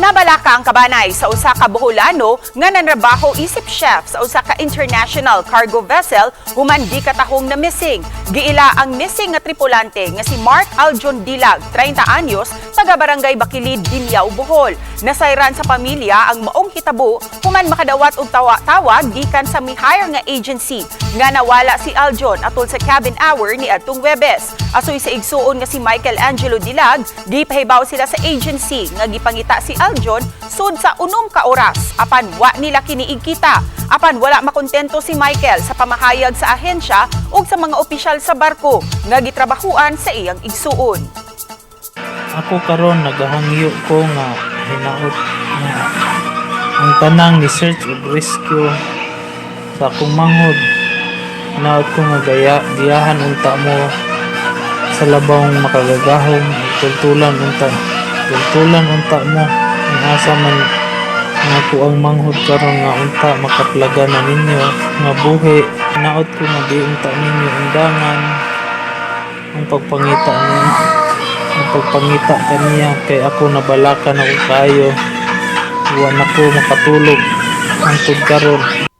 Nabalaka ang kabanay sa usa ka Boholano nga nanrabaho isip chef sa usa ka international cargo vessel human di katahong na missing. Giila ang missing nga tripulante nga si Mark Aljon Dilag, 30 anyos, taga Barangay Bakilid, Dimiao, Bohol. Nasayran sa pamilya ang maong hitabo human makadawat og tawa-tawag gikan sa mi-hire nga agency nga nawala si Aljon atol sa cabin hour ni adtong Webes. Asoy sa igsuon nga si Michael Angelo Dilag, gipahibaw sila sa agency nga gipangita si Aljon sud sa 6 ka oras apan wa nila kini kita. Apan wala makontento si Michael sa pamahayag sa ahensya ug sa mga opisyal sa barko nga gitrabahuan sa iyang igsuon. Ako karon nagahangyo ko nga hinaot nga ang tanang ni search ug rescue sa akong manghod. Hinaot ko nga gaya giyahan unta mo sa labawng makagagahom ug tultulan unta mo ang asa man nga ako ang manghod karon nga unta makaplagan na ninyo nga buhi. Hinaot ko nga di unta ninyo undangan ang pagpangita niya, ang pagpangita kaniya, kay ako nabalaka na ko kaayo. Wa na ko makatulog hangtod karon.